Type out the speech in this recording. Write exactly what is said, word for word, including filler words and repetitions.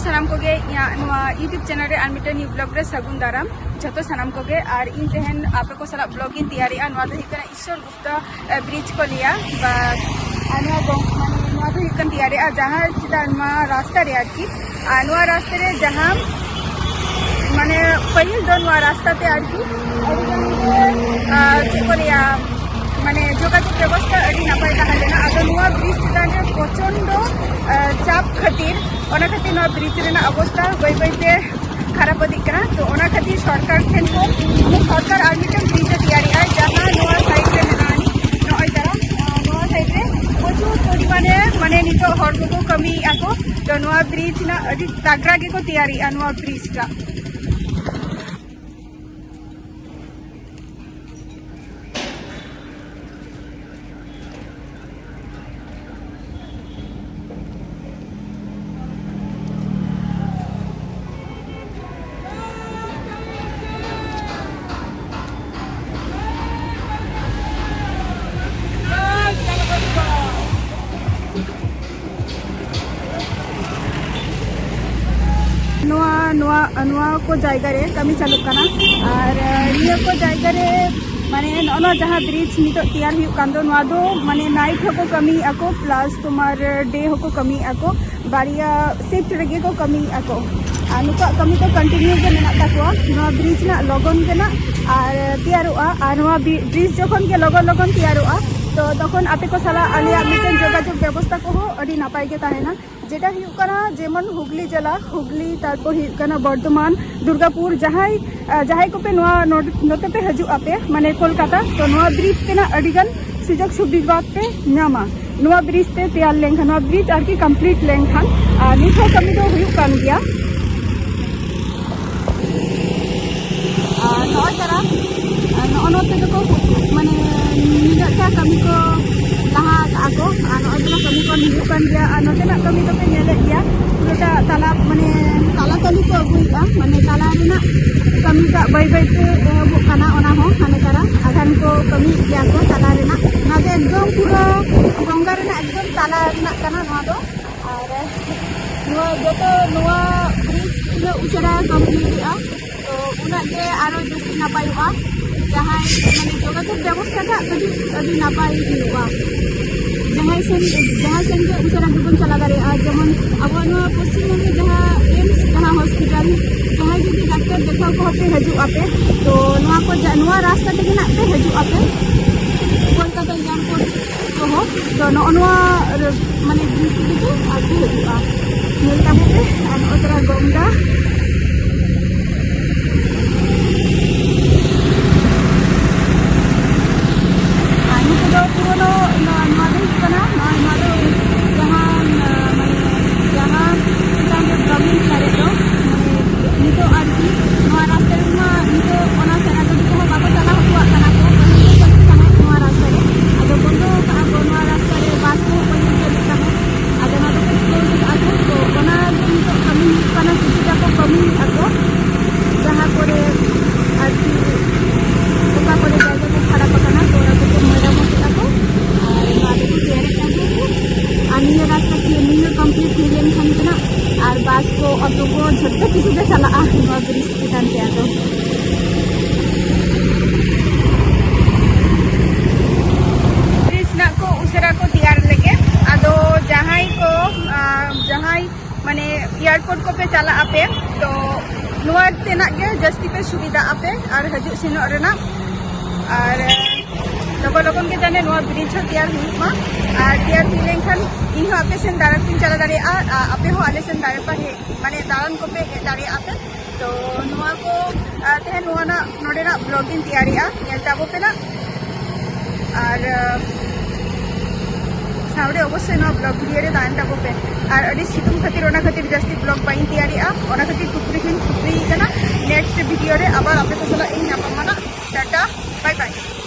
ᱥᱟᱱᱟᱢ ᱠᱚᱜᱮ ᱤᱧᱟᱹᱜ ᱱᱚᱣᱟ YouTube channel ᱨᱮ ᱟᱨ ᱢᱤᱫᱴᱮᱱ new vlog ᱨᱮ ᱥᱟᱹᱜᱩᱱ ᱫᱟᱨᱟᱢ᱾ ᱡᱷᱚᱛᱚ ᱥᱟᱱᱟᱢ ᱠᱚᱜᱮ, ᱟᱨ ᱤᱧ ᱛᱮᱦᱮᱧ ᱟᱯᱮ ᱠᱚ ᱥᱟᱞᱟᱜ vlog ᱤᱧ ᱛᱮᱭᱟᱨᱮᱜᱼᱟ᱾ ᱱᱚᱣᱟ ᱫᱚ ᱦᱩᱭᱩᱜ ᱠᱟᱱᱟ ᱤᱥᱥᱚᱨ ᱜᱩᱯᱛᱟ, ᱮ, bridge ᱠᱚ ᱞᱟᱹᱭᱟ, ᱵᱟ, ᱟᱨ ᱱᱚᱣᱟ ᱫᱚ, ᱢᱟᱱᱮ, ᱱᱚᱣᱟ ᱫᱚ ᱦᱩᱭᱩᱜ ᱠᱟᱱᱟ ᱛᱮᱭᱟᱨᱮᱜᱼᱟ ᱡᱟᱦᱟᱸ ᱪᱮᱛᱟᱱ ᱱᱚᱣᱟ ᱨᱟᱥᱛᱟ ᱨᱮ ᱟᱨᱠᱤ, ᱟᱨ ᱱᱚᱣᱟ ᱨᱟᱥᱛᱟ ᱨᱮ ᱡᱟᱦᱟᱸ, ᱢᱟᱱᱮ, ᱯᱟᱹᱦᱤᱞ ᱫᱚ ᱱᱚᱣᱟ ᱨᱟᱥᱛᱟ ᱛᱮ ᱟᱨᱠᱤ ᱟᱹᱰᱤ ᱜᱟᱱ ᱜᱮ, ᱟ, ᱪᱮᱫ ᱠᱚ ᱞᱟᱹᱭᱟ, ᱢᱟᱱᱮ, ᱡᱳᱜᱟᱡᱳᱜᱽ ᱵᱮᱵᱚᱥᱛᱷᱟ ᱟᱹᱰᱤ ᱱᱟᱯᱟᱭ ᱛᱟᱦᱮᱸ ᱞᱮᱱᱟ᱾ ᱟᱫᱚ ᱱᱚᱣᱟ bridge ᱪᱮᱛᱟᱱ ᱨᱮ ᱯᱨᱚᱪᱚᱱᱰᱚ, ᱟ, ᱪᱟᱯ ᱠᱷᱟᱹᱛᱤᱨ, ᱚᱱᱟ ᱠᱷᱟᱹᱛᱤᱨ ᱱᱚᱣᱟ bridge ᱨᱮᱱᱟᱜ ᱚᱵᱚᱥᱛᱷᱟ ᱵᱟᱹᱭ ᱵᱟᱹᱭ ᱛᱮ ᱠᱷᱟᱨᱟᱯ ᱤᱫᱤᱜ ᱠᱟᱱᱟ᱾ ᱛᱚ, ᱚᱱᱟ ᱠᱷᱟᱹᱛᱤᱨ ᱥᱚᱨᱠᱟᱨ ᱴᱷᱮᱱ ᱠᱚ, ᱥᱚᱨᱠᱟᱨ ᱟᱨ ᱢᱤᱫᱴᱟᱝ bridge ᱮ ᱛᱮᱭᱟᱨᱮᱜᱼᱟ, ᱡᱟᱦᱟᱸ ᱱᱚᱣᱟ side ᱨᱮ ᱢᱮᱱᱟᱜᱼᱟ, ᱱᱚᱜᱼᱚᱭ ᱛᱟᱨᱟ, ᱟ, ᱱᱚᱣᱟ side ᱨᱮ ᱯᱨᱚᱪᱩᱨ ᱯᱚᱨᱤᱢᱟᱱᱮ, ᱢᱟᱱᱮ, ᱱᱤᱛᱚᱜ ᱦᱚᱲ ᱠᱚᱠᱚ ᱠᱟᱹᱢᱤᱭᱮᱫᱼᱟ ᱠᱚ᱾ ᱛᱚ, ᱱᱚᱣᱟ bridge ᱨᱮᱱᱟᱜ ᱟᱹᱰᱤ ᱛᱟᱜᱽᱲᱟ ᱜᱮᱠᱚ ᱛᱮᱭᱟᱨᱮᱜᱼᱟ ᱱᱚᱣᱟ bridge ᱴᱟᱜ᱾ ᱱᱚᱣᱟ, ᱱᱚᱣᱟ, ᱱᱚᱣᱟ ᱠᱚ ᱡᱟᱭᱜᱟ ᱨᱮ ᱠᱟᱹᱢᱤ ᱪᱟᱹᱞᱩᱜ ᱠᱟᱱᱟ᱾ ᱟᱨ, ᱱᱤᱭᱟᱹ ᱠᱚ ᱡᱟᱭᱜᱟ ᱨᱮ, ᱢᱟᱱᱮ, ᱱᱚᱜᱼᱚ ᱱᱚᱣᱟ ᱡᱟᱦᱟᱸ bridge ᱱᱤᱛᱚᱜ ᱛᱮᱭᱟᱨ ᱦᱩᱭᱩᱜ ᱠᱟᱱ ᱫᱚ, ᱱᱚᱣᱟ ᱫᱚ, ᱢᱟᱱᱮ, night ᱦᱚᱸᱠᱚ ᱠᱟᱹᱢᱤᱭᱮᱫᱼᱟ ᱠᱚ, plus ᱛᱳᱢᱟᱨ day ᱦᱚᱸᱠᱚ ᱠᱟᱹᱢᱤᱭᱮᱫᱼᱟ ᱠᱚ᱾ ᱵᱟᱨᱭᱟ shift ᱨᱮᱜᱮ ᱠᱚ ᱠᱟᱹᱢᱤᱭᱮᱫᱼᱟ ᱠᱚ᱾ ᱟᱨ ᱱᱩᱠᱩᱣᱟᱜ ᱠᱟᱹᱢᱤ ᱫᱚ continue ᱜᱮ ᱢᱮᱱᱟᱜ ᱛᱟᱠᱚᱣᱟ᱾ ᱱᱚᱣᱟ bridge ᱨᱮᱱᱟᱜ ᱞᱚᱜᱚᱱ ᱜᱮ ᱱᱟᱜ ᱟᱨ ᱛᱮᱭᱟᱨᱚᱜᱼᱟ᱾ ᱟᱨ ᱱᱚᱣᱟ bri-, bridge ᱡᱚᱠᱷᱚᱱ ᱜᱮ ᱞᱚᱜᱚᱱ ᱞᱚᱜᱚᱱ ᱛᱮᱭᱟᱨᱚᱜᱼᱟ, ᱛᱚ ᱛᱚᱠᱷᱚᱱ ᱟᱯᱮ ᱠᱚ ᱥᱟᱞᱟᱜ ᱟᱞᱮᱭᱟᱜ ᱢᱤᱫᱴᱮᱱ ᱡᱳᱜᱟᱡᱳᱜᱽ ᱵᱮᱵᱚᱥᱛᱟ ᱠᱚᱦᱚᱸ ᱟᱹᱰᱤ ᱱᱟᱯᱟᱭ ᱜᱮ ᱛᱟᱦᱮᱱᱟ᱾ ᱡᱮᱴᱟ ᱦᱩᱭᱩᱜ ᱠᱟᱱᱟ ᱡᱮᱢᱚᱱ ᱦᱩᱜᱽᱞᱤ ᱡᱮᱞᱟ, ᱦᱩᱜᱽᱞᱤ, ᱛᱟᱨᱯᱚᱨ ᱦᱩᱭᱩᱜ ᱠᱟᱱᱟ ᱵᱚᱨᱫᱷᱚᱢᱟᱱ, ᱫᱩᱨᱜᱟᱯᱩᱨ, ᱡᱟᱦᱟᱸᱭ, ᱟᱸ, ᱡᱟᱦᱟᱸᱭ ᱠᱚᱯᱮ ᱱᱚᱣᱟ ᱱᱚᱰ-, ᱱᱚᱛᱮ ᱯᱮ ᱦᱤᱡᱩᱜ ᱟᱯᱮ, ᱢᱟᱱᱮ ᱠᱳᱞᱠᱟᱛᱟ, ᱛᱚ ᱱᱚᱣᱟ bridge ᱛᱮᱱᱟᱜ ᱟᱹᱰᱤ ᱜᱟᱱ ᱥᱩᱡᱳᱜᱽ ᱥᱩᱵᱤᱫᱷᱟ ᱯᱮ ᱧᱟᱢᱟ᱾ ᱱᱚᱣᱟ bridge ᱛᱮ ᱛᱮᱭᱟᱨ ᱞᱮᱱᱠᱷᱟᱱ, ᱱᱚᱣᱟ bridge ᱟᱨᱠᱤ complete ᱞᱮᱱᱠᱷᱟᱱ, ᱟᱨ ᱱᱤᱛ ᱦᱚᱸ ᱠᱟᱹᱢᱤ ᱫᱚ ᱦᱩᱭᱩᱜ ᱠᱟᱱ ᱜᱮᱭᱟ᱾ ᱟᱨ ᱱᱚᱜᱼᱚᱭ ᱛᱟᱨᱟ, ᱟᱨ ᱱᱚᱜᱼᱚ ᱱᱚᱛᱮ ᱫᱚᱠᱚ, ᱢᱟᱱᱮ, ᱱᱤᱱᱟᱹᱜ ᱴᱟ ᱠᱟᱹᱢᱤ ᱠᱚ ᱞᱟᱦᱟ ᱟᱠᱟᱜᱼᱟ ᱠᱚ᱾ ᱟᱨ ᱱᱚᱜᱼᱚᱭ ᱛᱟᱨᱟ ᱠᱟᱹᱢᱤ ᱠᱚ ᱦᱩᱭᱩᱜ ᱠᱟᱱ ᱜᱮᱭᱟ᱾ ᱟᱨ ᱱᱚᱛᱮᱱᱟᱜ ᱠᱟᱹᱢᱤ ᱫᱚᱯᱮ ᱧᱮᱞᱮᱫ ᱜᱮᱭᱟ, ᱯᱩᱨᱟᱹᱴᱟ ᱛᱟᱞᱟ, ᱢᱟᱱᱮ, ᱛᱟᱞᱟ ᱛᱟᱹᱞᱤ ᱠᱚ ᱟᱹᱜᱩᱭᱮᱫᱼᱟ, ᱢᱟᱱᱮ, ᱛᱟᱞᱟ ᱨᱮᱱᱟᱜ ᱠᱟᱹᱢᱤᱴᱟᱜ ᱵᱟᱹᱭ ᱵᱟᱹᱭ ᱛᱮ ᱮᱦᱚᱵᱚᱜ ᱠᱟᱱᱟ᱾ ᱚᱱᱟ ᱦᱚᱸ ᱦᱟᱱᱮ ᱛᱟᱨᱟ ᱟᱫᱷᱟᱱ ᱠᱚ ᱠᱟᱹᱢᱤᱭᱮᱫ ᱜᱮᱭᱟ ᱠᱚ ᱛᱟᱞᱟ ᱨᱮᱱᱟᱜ᱾ ᱚᱱᱟ ᱫᱚ ᱮᱠᱫᱚᱢ ᱯᱩᱨᱟᱹ ᱜᱚᱝᱜᱟ ᱨᱮᱱᱟᱜ ᱮᱠᱫᱚᱢ ᱛᱟᱞᱟ ᱨᱮᱱᱟᱜ ᱠᱟᱱᱟ ᱱᱚᱣᱟ ᱫᱚ᱾ ᱟᱨ ᱱᱚᱣᱟ ᱡᱚᱛᱚ ᱱᱚᱣᱟ ᱵᱨᱤᱡᱽ ᱛᱤᱱᱟᱹᱜ ᱩᱥᱟᱹᱨᱟ ᱠᱚᱢᱯᱞᱤᱴ ᱦᱩᱭᱩᱜᱼᱟ, ᱛᱚ ᱩᱱᱟᱹᱜ ᱜᱮ ᱟᱨᱚ ᱡᱟᱹᱥᱛᱤ ᱱᱟᱯᱟᱭᱚᱜᱼᱟ᱾ ᱡᱟᱦᱟᱸᱭ ᱢᱟᱱᱮ ᱡᱳᱜᱟᱡᱳᱜᱽ ᱵᱮᱵᱚᱥᱛᱷᱟ ᱴᱟᱜ ᱠᱟᱹᱴᱤᱡ ᱟᱹᱰᱤ ᱱᱟᱯᱟᱭ ᱦᱩᱭᱩᱜᱼᱟ᱾ ᱡᱟᱦᱟᱸᱭ ᱥᱮᱱ ᱡᱟᱦᱟᱸ ᱥᱮᱱ ᱜᱮ ᱩᱥᱟᱹᱨᱟ ᱜᱮᱵᱚᱱ ᱪᱟᱞᱟᱣ ᱫᱟᱲᱮᱭᱟᱜᱼᱟ᱾ ᱡᱮᱢᱚᱱ ᱟᱵᱚᱣᱟᱜ ᱱᱚᱣᱟ ᱯᱚᱥᱪᱤᱢ ᱵᱚᱝᱜᱚ ᱡᱟᱦᱟᱸ ᱮᱢᱥ, ᱡᱟᱦᱟᱸ ᱦᱚᱥᱯᱤᱴᱟᱞ, ᱡᱟᱦᱟᱸᱭ ᱡᱩᱫᱤ ᱰᱟᱠᱛᱟᱨ ᱫᱮᱠᱷᱟᱣ ᱠᱚᱦᱚᱸ ᱯᱮ ᱦᱤᱡᱩᱜ ᱟᱯᱮ, ᱛᱚ ᱱᱚᱣᱟ ᱠᱚ ᱡᱟ- ᱱᱚᱣᱟ ᱨᱟᱥᱛᱟ ᱛᱮᱜᱮ ᱱᱟᱜ ᱯᱮ ᱦᱤᱡᱩᱜ ᱟᱯᱮ ᱠᱳᱞᱠᱟᱛᱟ ᱮᱭᱟᱨᱯᱳᱨᱴ ᱠᱚᱦᱚᱸ᱾ ᱛᱚ ᱱᱚᱜᱼᱚ ᱱᱚᱣᱟ ᱨᱮ- ᱢᱟᱱᱮ ᱵᱨᱤᱡᱽ ᱛᱮᱜᱮ ᱠᱚ ᱟᱹᱜᱩ ᱦᱤᱡᱩᱜᱼᱟ᱾ ᱧᱮᱞ ᱛᱟᱵᱚ ᱯᱮ ᱟᱨ ᱱᱚᱜᱼᱚᱭ ᱛᱚᱨᱟ ᱜᱚᱝᱜᱟ᱾ ᱟᱨ ᱱᱩᱠᱩ ᱫᱚ ᱯᱩᱨᱳᱱᱳ ᱱᱚᱣᱟ, ᱱᱚᱣᱟ ᱫᱚ ᱦᱩᱭᱩᱜ ᱠᱟᱱᱟ, ᱱᱚᱜᱼᱚᱭ ᱱᱚᱣᱟ ᱫᱚ ᱡᱟᱦᱟᱸ, ᱟᱸ, ᱢᱟᱱᱮ ᱡᱟᱦᱟᱸ ᱪᱮᱛᱟᱱ ᱨᱮ ᱵᱞᱚᱜᱤᱝ ᱛᱮᱭᱟᱨᱮᱫ ᱫᱚ, ᱢᱟᱱᱮ ᱱᱤᱛᱚᱜ ᱟᱨᱠᱤ ᱱᱚᱣᱟ ᱨᱟᱥᱛᱟ ᱨᱮᱢᱟ ᱱᱤᱛᱚᱜ ᱚᱱᱟ ᱥᱮᱬᱟ ᱜᱟᱹᱰᱤ ᱠᱚᱦᱚᱸ ᱵᱟᱠᱚ ᱪᱟᱞᱟᱣ ᱦᱚᱪᱚᱣᱟᱜ ᱠᱟᱱᱟ ᱠᱚ, ᱯᱟᱹᱦᱤᱞ ᱫᱚ ᱪᱟᱹᱞᱩᱜ ᱛᱟᱦᱮᱸᱫ ᱱᱚᱣᱟ ᱨᱟᱥᱛᱟ ᱨᱮ, ᱟᱫᱚ ᱵᱚᱱᱫᱚ ᱟᱠᱟᱫᱼᱟ ᱠᱚ ᱱᱚᱣᱟ ᱨᱟᱥᱛᱟ ᱨᱮ, ᱵᱟᱥ ᱠᱚᱦᱚᱸ ᱯᱟᱹᱦᱤᱞ ᱪᱟᱹᱞᱩᱜ ᱛᱟᱦᱮᱸᱫ, ᱟᱫᱚ ᱱᱚᱣᱟ ᱫᱚᱠᱚ ᱠᱞᱳᱡᱽ ᱟᱠᱟᱫᱼᱟ ᱠᱚ᱾ ᱛᱚ ᱚᱱᱟ ᱜᱮ ᱱᱤᱛᱚᱜ ᱠᱟᱹᱢᱤ ᱦᱩᱭᱩᱜ ᱠᱟᱱᱟ, ᱠᱤᱪᱷᱩᱴᱟ ᱠᱚ ᱠᱟᱹᱢᱤᱭᱮᱫᱼᱟ ᱠᱚ, ᱡᱟᱦᱟᱸ ᱠᱚᱨᱮ ᱟᱨᱠᱤ ᱚᱠᱟ ᱠᱚᱨᱮ ᱡᱟᱭᱜᱟ ᱠᱚ ᱠᱷᱟᱨᱟᱯ ᱟᱠᱟᱱᱟ, ᱛᱚ ᱚᱱᱟ ᱠᱚᱠᱚ ᱢᱮᱨᱟᱢᱚᱛᱮᱫᱼᱟ ᱠᱚ, ᱟᱨ ᱱᱚᱣᱟ ᱫᱚᱠᱚ ᱛᱮᱭᱟᱨᱮᱫ ᱠᱟᱱ ᱜᱮᱭᱟ ᱠᱚ᱾ ᱟᱨ ᱱᱤᱭᱟᱹ ᱨᱟᱥᱛᱟ ᱠᱞᱤᱱᱤᱝ ᱠᱚᱢᱯᱞᱤᱴ ᱦᱩᱭ ᱞᱮᱱᱠᱷᱟᱱ ᱜᱮ ᱱᱟᱜ ᱟᱨ ᱵᱟᱥ ᱠᱚ, ᱚᱴᱳ ᱠᱚ, ᱡᱷᱚᱛᱚ ᱠᱤᱪᱷᱩ ᱜᱮ ᱪᱟᱞᱟᱜᱼᱟ ᱱᱚᱣᱟ ᱵᱨᱤᱡᱽ ᱪᱮᱛᱟᱱ ᱛᱮ᱾ ᱟᱫᱚ ᱵᱨᱤᱡᱽ ᱨᱮᱱᱟᱜ ᱠᱚ ᱩᱥᱟᱹᱨᱟ ᱠᱚ ᱛᱮᱭᱟᱨ ᱞᱟᱹᱜᱤᱫ᱾ ᱟᱫᱚ ᱡᱟᱦᱟᱸᱭ ᱠᱚ, ᱟᱸ, ᱡᱟᱦᱟᱸᱭ ᱢᱟᱱᱮ ᱮᱭᱟᱨᱯᱳᱨᱴ ᱠᱚᱯᱮ ᱪᱟᱞᱟᱜ ᱟᱯᱮ, ᱛᱚ ᱱᱚᱣᱟ ᱛᱮᱱᱟᱜ ᱜᱮ ᱡᱟᱹᱥᱛᱤ ᱯᱮ ᱥᱩᱵᱤᱫᱷᱟᱜ ᱟᱯᱮ ᱟᱨ ᱦᱤᱡᱩᱜ ᱥᱮᱱᱚᱜ ᱨᱮᱱᱟᱜ᱾ ᱟᱨ ᱞᱚᱜᱚᱱ ᱞᱚᱜᱚᱱ ᱜᱮ ᱡᱟᱱᱮ ᱱᱚᱣᱟ ᱵᱨᱤᱡᱽ ᱦᱚᱸ ᱛᱮᱭᱟᱨ ᱦᱩᱭᱩᱜ ᱢᱟ᱾ ᱟᱨ ᱛᱮᱭᱟᱨ ᱦᱩᱭ ᱞᱮᱱᱠᱷᱟᱱ ᱤᱧ ᱦᱚᱸ ᱟᱯᱮ ᱥᱮᱱ ᱫᱟᱬᱟᱱ ᱠᱚᱧ ᱪᱟᱞᱟᱣ ᱫᱟᱲᱮᱭᱟᱜᱼᱟ, ᱟᱨ ᱟᱯᱮ ᱦᱚᱸ ᱟᱞᱮ ᱥᱮᱱ ᱫᱟᱬᱟᱱ ᱯᱮ ᱦᱮᱡ, ᱢᱟᱱᱮ ᱫᱟᱬᱟᱱ ᱠᱚᱯᱮ ᱦᱮᱡ ᱫᱟᱲᱮᱭᱟᱜᱼᱟ ᱯᱮ᱾ ᱛᱚ ᱱᱚᱣᱟ ᱠᱚ, ᱟᱨ ᱛᱮᱦᱮᱧ ᱱᱚᱣᱟ ᱨᱮᱱᱟᱜ, ᱱᱚᱰᱮᱱᱟᱜ ᱵᱞᱚᱜ ᱤᱧ ᱛᱮᱭᱟᱨᱮᱜᱼᱟ, ᱧᱮᱞ ᱛᱟᱵᱚ ᱯᱮ ᱱᱟᱜ᱾ ᱟᱨ, ᱟᱨ ᱥᱟᱶᱨᱮ ᱚᱵᱚᱥᱥᱳᱭ ᱱᱚᱣᱟ ᱵᱞᱚᱜ ᱵᱷᱤᱰᱤᱭᱳ ᱨᱮ ᱛᱟᱦᱮᱱ ᱛᱟᱵᱚ ᱯᱮ᱾ ᱟᱨ ᱟᱹᱰᱤ ᱥᱤᱛᱩᱝ ᱠᱷᱟᱹᱛᱤᱨ, ᱚᱱᱟ ᱠᱷᱟᱹᱛᱤᱨ ᱡᱟᱹᱥᱛᱤ ᱵᱞᱚᱜ ᱵᱟᱹᱧ ᱛᱮᱭᱟᱨᱮᱜᱼᱟ, ᱚᱱᱟ ᱠᱷᱟᱹᱛᱤᱨ ᱴᱩᱯᱨᱤ ᱦᱚᱸᱧ ᱴᱩᱯᱨᱤ ᱠᱟᱱᱟ᱾ ᱱᱮᱠᱥᱴ ᱵᱷᱤᱰᱤᱭᱳ ᱨᱮ ᱟᱵᱟᱨ ᱟᱯᱮ ᱠᱚ ᱥᱟᱞᱟᱜ ᱤᱧ ᱧᱟᱯᱟᱢᱟ ᱱᱟᱜ᱾ ᱴᱟᱴᱟ, ᱵᱟᱭ ᱵᱟᱭ᱾